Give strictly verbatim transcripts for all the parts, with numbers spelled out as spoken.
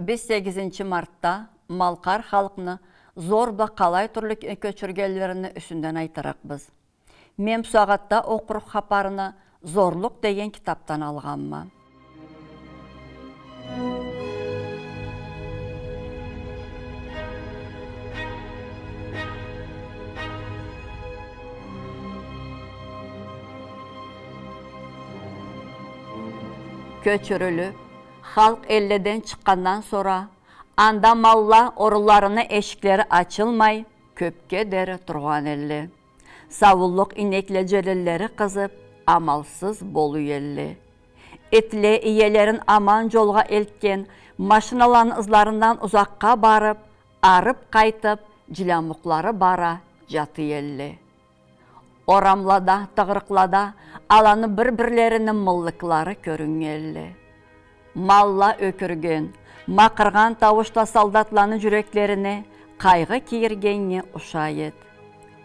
Биз сегизинчи мартда малкъар халкъны зор бла къалай тюрлю кё-, кёчюргенлерини юсюнден айтырыкъбыз. Мен бусагъатда окъурукъ хапарны «Зорлукъ» деген китапдан алгъанма. Кёчюрюлюп, халкъ элледен чыкъгъандан сора, анда малла орунларыны эшиклери ачылмай, кёпге дери тургъан элле. Саууллукъ ийнекле джелинлери къызып, амалсыз болуй элле. Итле иелерин аман джолгъа элтген машиналаны ызларындан узакъгъа барып, арып къайтып, джилямукълары бара джатый элле. Орамлада, тыгъырыкълада аланы бир-бирлерини мыллыклары кёрюннген элле. Малла ёкюрген, макъыргъан тауушла солдатланы джюреклерине къайгъы кийиргеннге ушай эд.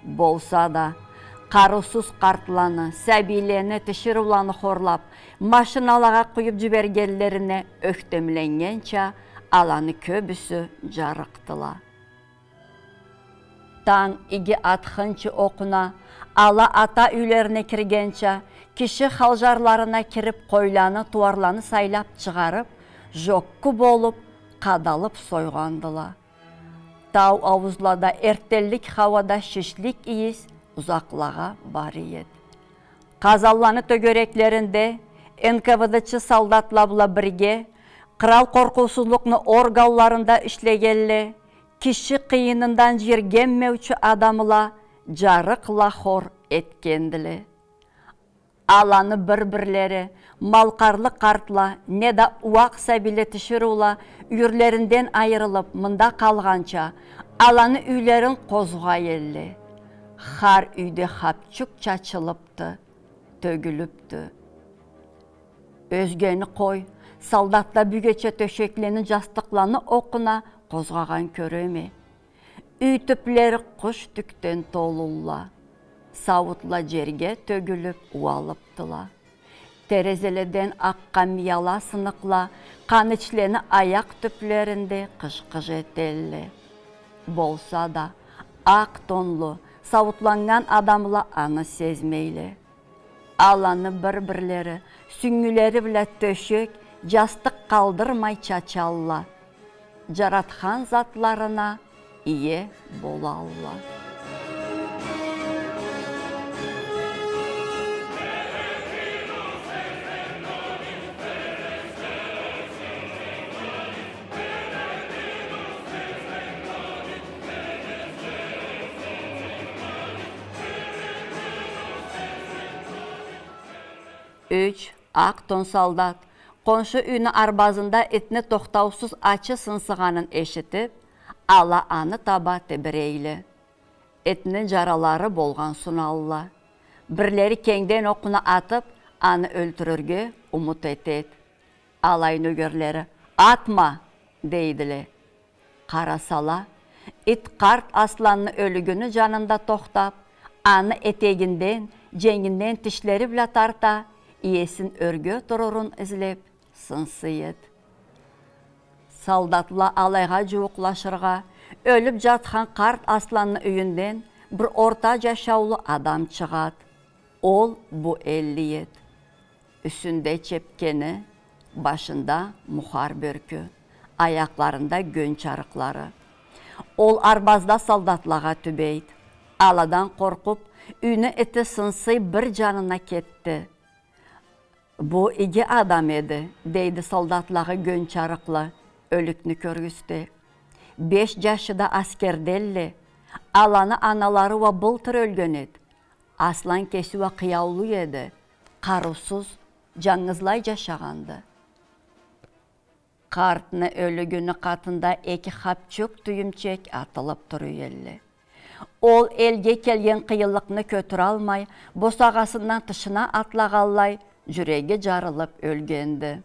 Болса да, къарыусуз къартланы, сабийлени, тиширыуланы хорлап, машиналагъа къуюп джибергенлерине ёхтемленнгенча, аланы кёбюсю джарыкъдыла. Танг иги атхынчы окъуна, ала ата юйлерине киргенча, киши халджарларына кирип, къойланы, тууарланы сайлап чыгъарып, жокку болуп, къадалып сойгъандыла. Тау ауузлада эртденлик хауада шишлик ийис узакълагъа барый эд. Къазанланы тёгереклеринде Н К В Д-чы солдатла бла бирге кърал къоркъуусузлукъну органларында ишлегенле, киши къыйынындан джиргенмеучю адамла джарыкъла хор этгендиле. Аланы бир-бирлери, малкъарлы къартла неда уакъ сабийле, тиширыула юйюрлеринден айырылып, мында къалгъанча, аланы юйлерин къозгъай элле. Хар юйде хапчюк чачылыпды, тёгюлюпдю. Ёзгени къой, солдатла бюгече тёшеклени, джастыкъланы окъуна къозгъагъан кёреме. Юй тюплери къуш тюкден толулла. Сауутла джерге тёгюлюп, ууалыпдыла. Терезеледен акъгъан мияла, сыныкъла къанны ичлени аякъ тюплеринде къыж-къыж этелле. Болса да, акъ тонлу, сауутланнган адамла аны сезмейле. Аланы бир-бирлери сюнгюлери бла тёшек, джастыкъ къалдырмай чачалла. Джаратхан затларына ие болалла. Юч акъ тон солдат къоншу юйню арбазында итни тохтаусуз ачы сынсыгъанын эшитип, ала аны таба тебирейле. Итни джаралары болгъан суналла. Бирлери кенгден окъуна атып, аны ёлтюрюрге умут этед. Алай нёгерлери: «Атма!» — дейдиле. Къарасала, ит къарт асланны ёлюгюню джанында тохтап, аны этегинден, дженгинден тишлери бла тарта, иесин ёрге турурун излеп, сынсый эд. Солдатла алайгъа джууукълашыргъа, ёлюп джатхан къарт асланны юйюнден бир орта джашаулу адам чыгъад. Ол бу элли эд. Юсюнде чепкени, башында мухар бёркю, аякъларында гён чарыкълары. Ол арбазда солдатлагъа тюбейд. Аладан къоркъуп, юйню ити сынсый бир джанына кетди. «Бу иги адам эди», — дейди солдатлагъа гён чарыкълы, ёлюкню кёргюзте. «Беш джашы да аскерделле, аланы аналары уа былтыр ёлген эд. Аслан кеси уа къыяулу эди, къарыусуз, джангызлай джашагъанды». Къартны ёлюгюню къатында эки хапчюк тюйюмчек атылып туруй элле. Ол элге келген къыйынлыкъны кётюралмай, босагъасындан тышына атлагъанлай, джюреги джарылып ёлгенди.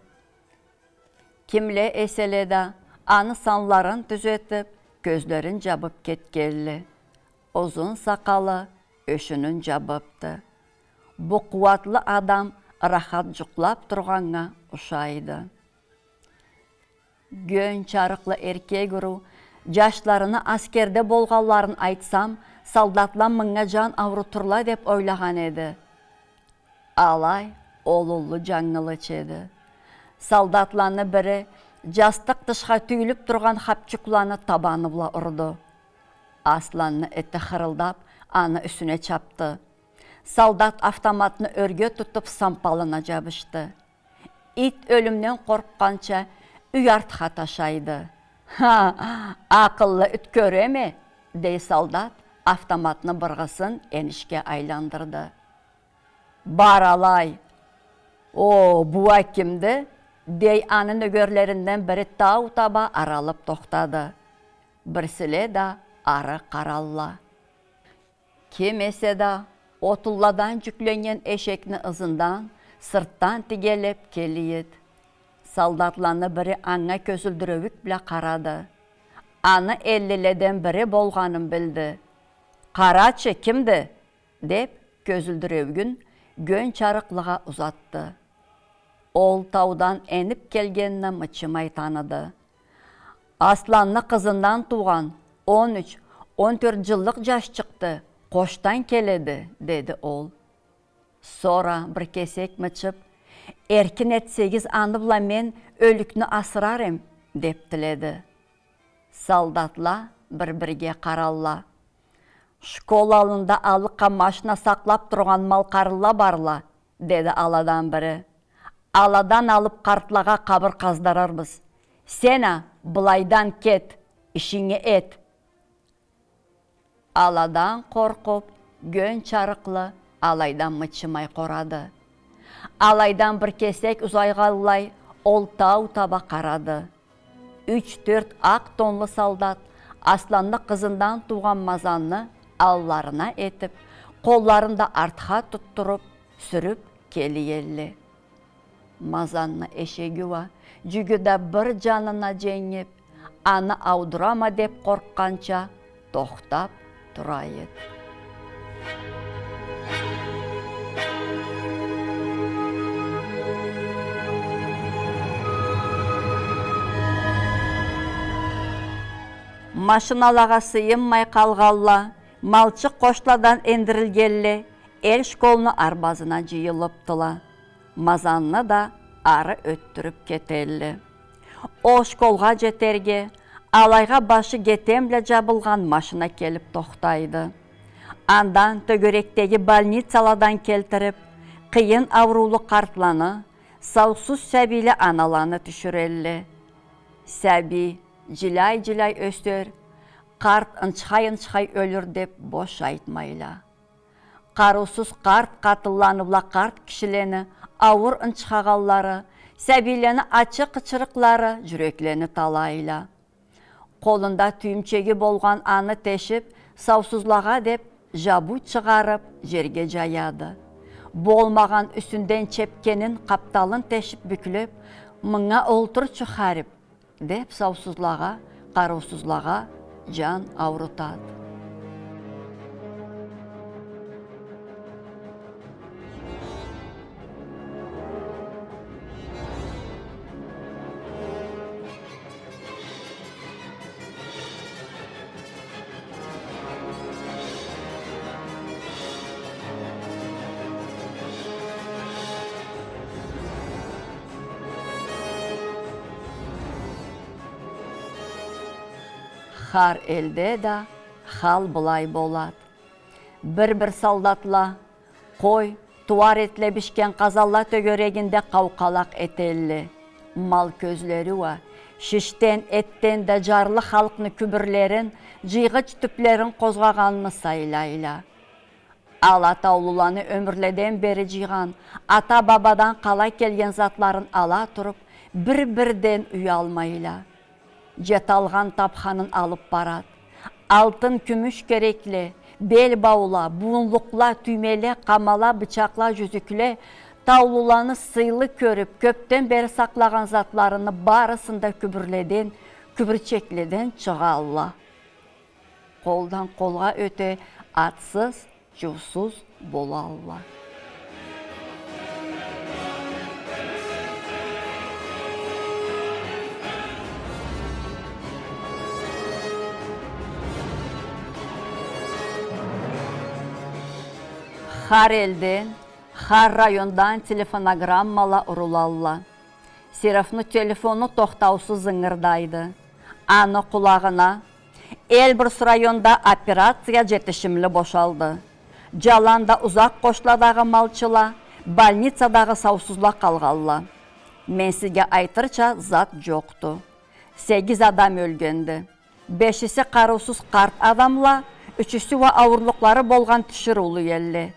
Кимле эселе да, аны санларын тюзетип, кёзлерин джабып кетгенле. Узун сакъалы ёшюнюн джабыпды. Бу къууатлы адам ырахат джукълап тургъаннга ушайды. Гён чарыкълы эркек уруу, джашларыны аскерде болгъанларын айтсам, солдатла мынга джан аурутурла деп ойлагъан эди. Алай, ол уллу джангылыч эди. Солдатланы бири джастыкъ тышха тюйюлюп тургъан хапчукъланы табаны бла урду. Асланны ити хырылдап, аны юсюне чапды. Солдат автоматны ёрге тутуп, сампалына джабышды. Ит ёлюмден къоркъгъанча, юй артха ташайды. «Ха, акъыллы ит кёреме», — дей солдат, автоматны быргъысын энишге айландырды. «Бар алай!» «О, бу а кимди?» — дей аны нёгерлеринден бири тау таба аралып тохтады. Бирсиле да ары къаралла. Ким эсе да отунладан джюкленнген эшекни ызындан сыртдан тигелеп келе эди. Солдатланы бири анга кёзюлдюреуюк бла къарады. Аны эллиледен бири болгъанын билди. «Къарачы, кимди?» — деп, кёзюлдюреуюгюн гён чарыкълыгъа узатды. Ол таудан энип келгенни мычымай таныды. «Асланны къызындан туугъан, он юч, он тёрт джыллыкъ джашчыкъды, къошдан келеди», — деди ол. Сора бир кесек мычып: «Эркин этсегиз, аны бла мен ёлюкню асырар эм», — деп тиледи. Солдатла бир-бирге къаралла. «Школ аллында алыкъа машина сакълап тургъан малкъарлыла барла», — деди аладан бири. «Аладан алып къартлагъа къабыр къаздырырбыз. Сен а былайдан кет, ишинги эт». Аладан къоркъуп, гён чарыкълы алайдан мычымай къорады. Алайдан бир кесек узайгъанлай, ол тау таба къарады. Юч-тёрт акъ тонлу солдат асланны къызындан туугъан Мазанны алларына этип, къолларын да артха тутдуруп, сюрюп келе элле. Мазанны эшеги уа, джюгю да бир джанына дженгип, аны аудурама деп къоркъгъанча, тохтап тура эди. Машиналагъа сыйынмай къалгъанла, малчы къошладан эндирилгенле, эл школну арбазына джыйылыптыла. Мазанны да ары ётдюрюп кетелле. Ол школгъа джетерге, алайгъа башы гетем бла джабылгъан машина келип тохтайды. Андан тёгерекдеги больницаладан келтирип, къыйын ауруулу къартланы, саусуз сабийле аналаны тюшюрелле. Сабий джиляй-джиляй ёсер, къарт ынчхай-ынчхай ёлюр деп бош айтмайла. Къарыусуз къарт къатынланы бла къарт кишилени ауур ынчхагъанлары, сабийлени ачы къычырыкълары джюреклени талайла. Къолунда тюйюмчеги болгъан аны тешип, саусузлагъа деп, жабыу чыгъарып, жерге джаяды. Болмагъан юсюнден чепкенин, къапталын тешип бюклеп: «Мынга олтурчу, харип», — деп, саусузлагъа, къарыусузлагъа джан аурутады. Хар элде да хал былай болад. Бир-бир солдатла къой, тууар этле бишген къазанла тёгерегинде къауукъалакъ этелле. Мал кёзлери уа шишден, этден да джарлы халкъны кюбюрлерин, джыйгъыч тюплерин къозгъагъанны сайлайла. Ала таулуланы ёмюрледен бери джыйгъан, ата-бабадан къалай келген затларын ала туруп, бир-бирден уялмайла. Джеталгъан тапханын алып барад. Алтын, кюмюш керекле, бел баула, буунлукъла, тюймеле, къамала, бычакъла, джюзюкле, таулуланы сыйлы кёрюп, кёпден бери сакълагъан затларыны барысын да кюбюрледен, кюбюрчекледен чыгъалла. Къолдан къолгъа ёте, атсыз, джуусуз болалла. Хар элден, хар райондан телефонограммала урулалла. Серовну телефону тохтаусуз зынгырдайды. Аны къулагъына: «Эльбрус районда операция джетишимли бошалды. Джаланда узакъ къошладагъы малчыла, больницадагъы саусузла къалгъалла». Мен сизге айтырча зат джокъду. Сегиз адам ёлгенди. Бешиси къарыусуз къарт адамла, ючюсю уа ауурлукълары болгъан тиширыулу элле.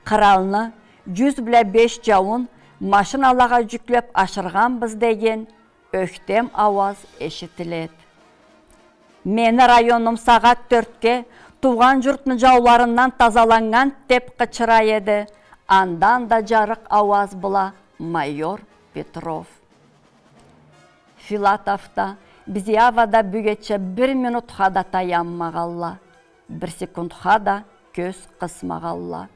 Къыралны джюз бла беш джауун машиналагъа джюклеб ашыргъанбыз деген ёхтем ауаз эшитилед. «Мени районум сагъат тёртге туугъан джуртну джауларындан тазаланнган», — деб къычыра эди андан да джарыкъ ауаз бла майор Петров. Филатов да, Бизиева да бюгеча бир минутха да таянмагъалла, бир секундха да кёз къысмагъалла.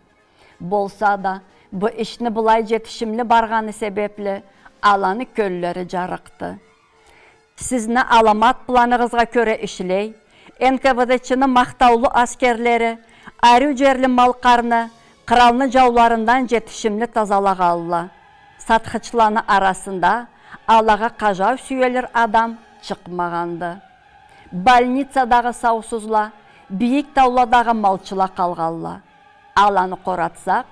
Болса да, бу ишни былай джетишимли баргъаны себебли, аланы кёллери джарыкъды. «Сизни аламат планыгъызгъа кёре ишлей, Н К В Д Чны махтаулу аскерлери ариу джерли Малкъарны къыралны джауларындан джетишимли тазалагъалла. Сатхычланы арасында алагъа къажау сюелир адам чыкъмагъанды. Больницадагъы саусузла, бийик тауладагъы малчыла къалгъалла. Аланы къоратсакъ,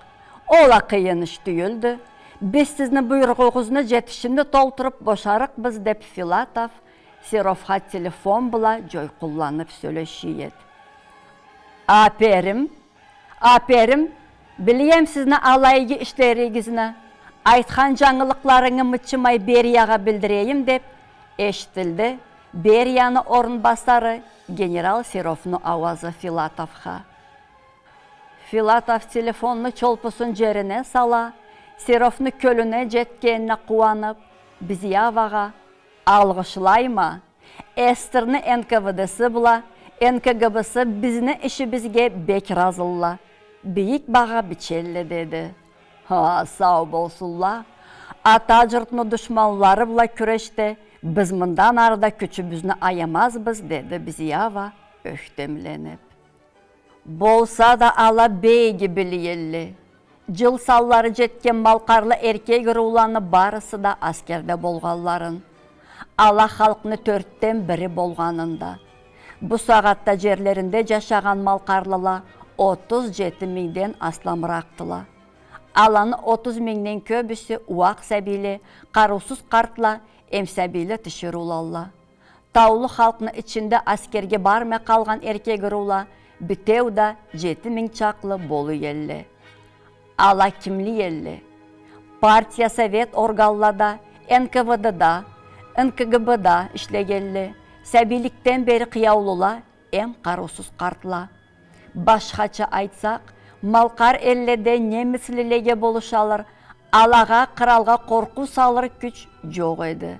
ол а къыйын иш тюйюлдю. Биз сизни буйругъугъузну джетишимли толтуруб бошарыкъбыз», — деб Филатов Серовха телефон бла джойкъулланыб сёлеше эди. «Аперим, аперим, билеем сизни алай иги ишлеригизни. Айтхан джангылыкъларынгы мычымай Бериягъа билдирейим», — деб эшитилди Берияны орунбасары генерал Серовну ауазы Филатовха. Филатов телефонну чолпусун джерине сала, Серовну кёлюне джетгенине къууаныб, Бизиевагъа: «Алгъышлайма. СССР-ни Н К В Д-си бла Н К Г Б-сы бизни ишибизге бек разылла. Бийик багъа бичелле», — деди. «Ха, сау болсунла. Ата джуртну душманлары бла кюрешде биз мындан ары да кючюбюзню аямазбыз», — деди Бизиева ёхтемлениб. Болса да ала бек иги биле элле джыл санлары джетген малкъарлы эркек ырууланы барысы да аскерде болгъанларын, ала халкъны тёртден бири болгъанын да. Бусагъатда джерлеринде джашагъан малкъарлыла отуз джети мингден асламыракъдыла. Аланы отуз мингден кёбюсю уакъ сабийле, къарыусуз къартла эм сабийле тиширыуладыла. Таулу халкъны ичинде аскерге бармай къалгъан эркек ырыула битеу да джети минг чакълы болуй элле. Ала кимли элле? Партия, совет органлада, Н К В Д-да, Н К Г Б-да ишлегелле, сабийликден бери къыяулула эм къарыусуз къартла. Башхача айтсакъ, малкъар элледе немислилеге болушалыр, алагъа, къралгъа къоркъуу салыр кюч джокъ эди.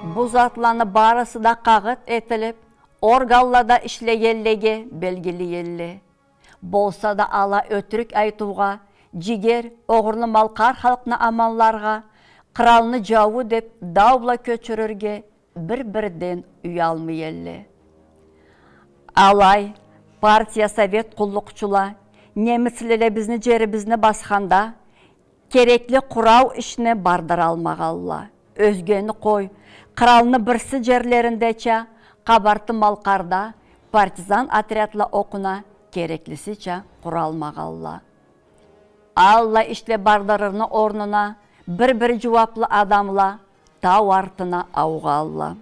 Бу затланы барысы да къагъыт этилип, органлада ишлегенлеге белгили элле. Болса да ала, ётюрюк айтыугъа, джигер, огъурлу малкъар халкъны аманларгъа, къралны джауу деп дау бла кёчюрюрге бир-бирден уялмай элле. Алай, партия, совет къуллукъчула, немислиле бизни джерибизни басханда, керекли къурау ишни бардыралмагъалла. Ёзгени къой, къралны бирси джерлериндеча, къабарты Малкъарда партизан отрядла окъуна кереклисича къуралмагъалла. Аллай ишле бардырырны орнуна бир-бир джууаблы адамла тау артына аугъалла.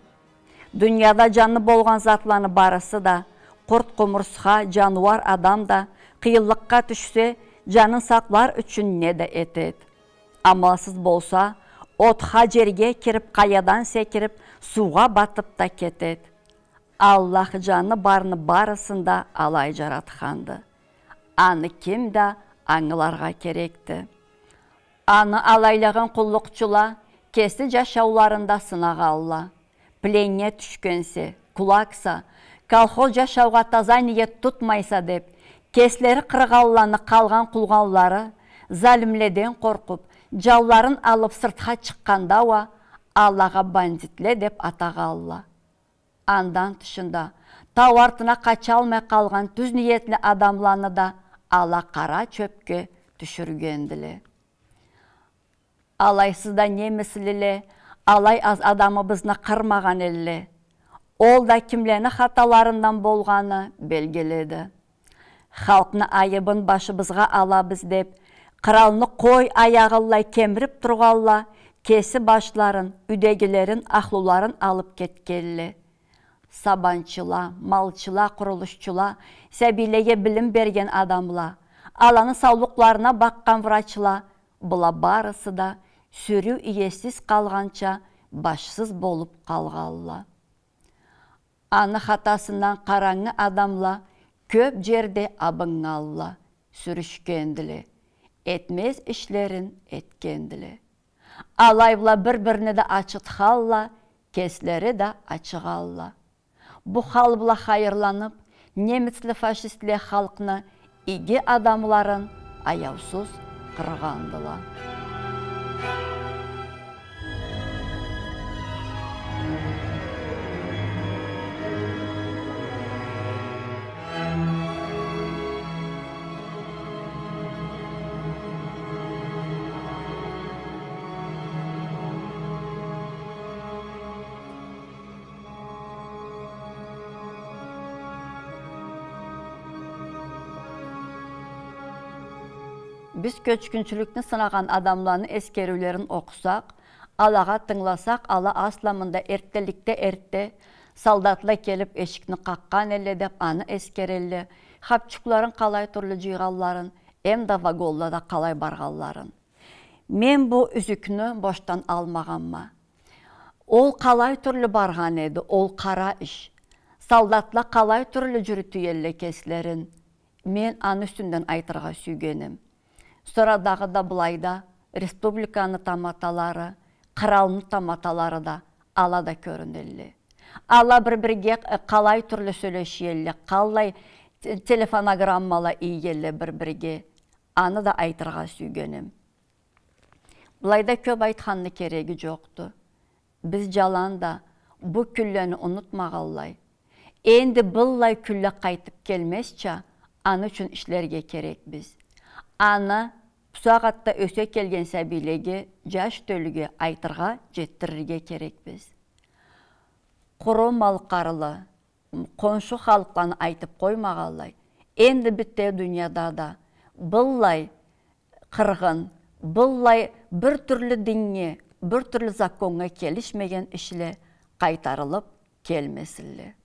Дунияда джаны болгъан затланы барысы да, къурт-къумурсха, джаныуар, адам да, къыйынлыкъгъа тюшсе, джанын сакълар ючюн не да этед. Амалсыз болса, отха джерге кирип, къаядан секирип, суугъа батып да кетед. Аллах джаны барны барысын да алай джаратханды. Аны ким да ангыларгъа керекди. Аны алайлыгъын къуллукъчула кеси джашауларында сынагъалла. Пленнге тюшгенсе, кулакса, колхоз джашаугъа таза ниет тутмайса деб, кеслери къыргъанланы къалгъан къулгъанлары, залимледен къоркъуб, джауларын алыб сыртха чыкъгъанда уа, алагъа бандитле деб атагъанла. Андан тышында, тау артына къачалмай къалгъан тюз ниетли адамланы да ала къара чёбге тюшюргендиле. Алайсыз да немислиле алай аз адамыбызны къырмагъан элле. Ол да кимлени хаталарындан болгъаны белгилиди. Халкъны айыбын башыбызгъа алабыз деб, къралны къой аягъынлай кемириб тургъанла кеси башларын, юйдегилерин, ахлуларын алыб кетгенле. Сабанчыла, малчыла, къурулушчула, сабийлеге билим берген адамла, аланы саулукъларына бакъгъан врачла, была барысы да сюрюу иесиз къалгъанча башсыз болуб къалгъанла. Аны хатасындан къарангы адамла кёб джерде абыннганла, сюрюшгендиле, этмез ишлерин этгендиле. Алай бла бир-бирини да ачытханла, кеслери да ачыгъанла. Бу хал бла хайырланыб, немецле фашистле халкъны иги адамларын аяусуз къыргъандыла. Биз кёчгюнчюлюкню сынагъан адамланы эсгериулерин окъусакъ, алагъа тынгыласакъ, ала асламында эртделикде эртде солдатла келиб эшикни къакъгъан элле деб аны эсгерелле, хапчукъларын къалай тюрлю джыйгъанларын, эмда вагонлада къалай баргъанларын. Мен бу юзюкню бошдан алмагъанма. Ол къалай тюрлю баргъан эди, ол къара иш. Солдатла къалай тюрлю джюрюте элле кеслерин. Мен аны юсюнден айтыргъа сюйгеним. Сора дагъыда былайда республиканы таматалары, къралны таматалары да ала да кёрюнелле. Ала бир-бирге, э, къалай тюрлю сёлешелле, къаллай те-, телефонограммала ийелле бир-бирге. Аны да айтыргъа сюйгеним. Былайда кёб айтханны кереги джокъду. Биз джаланда бу кюнлени унутмагъанлай, энди быллай кюнле къайтыб келмезча, аны ючюн ишлерге керекбиз. Аны бусагъатда ёсе келген сабийлеге, джаш тёлюге айтыргъа, джетдирирге керекбиз. Къуру малкъарлы, къоншу халкъланы айтыб къоймагъанлай, энди бютеу дунияда да быллай къыргъын, быллай бир тюрлю диннге, бир тюрлю законнга келишмеген ишле къайтарылыб келмесинле.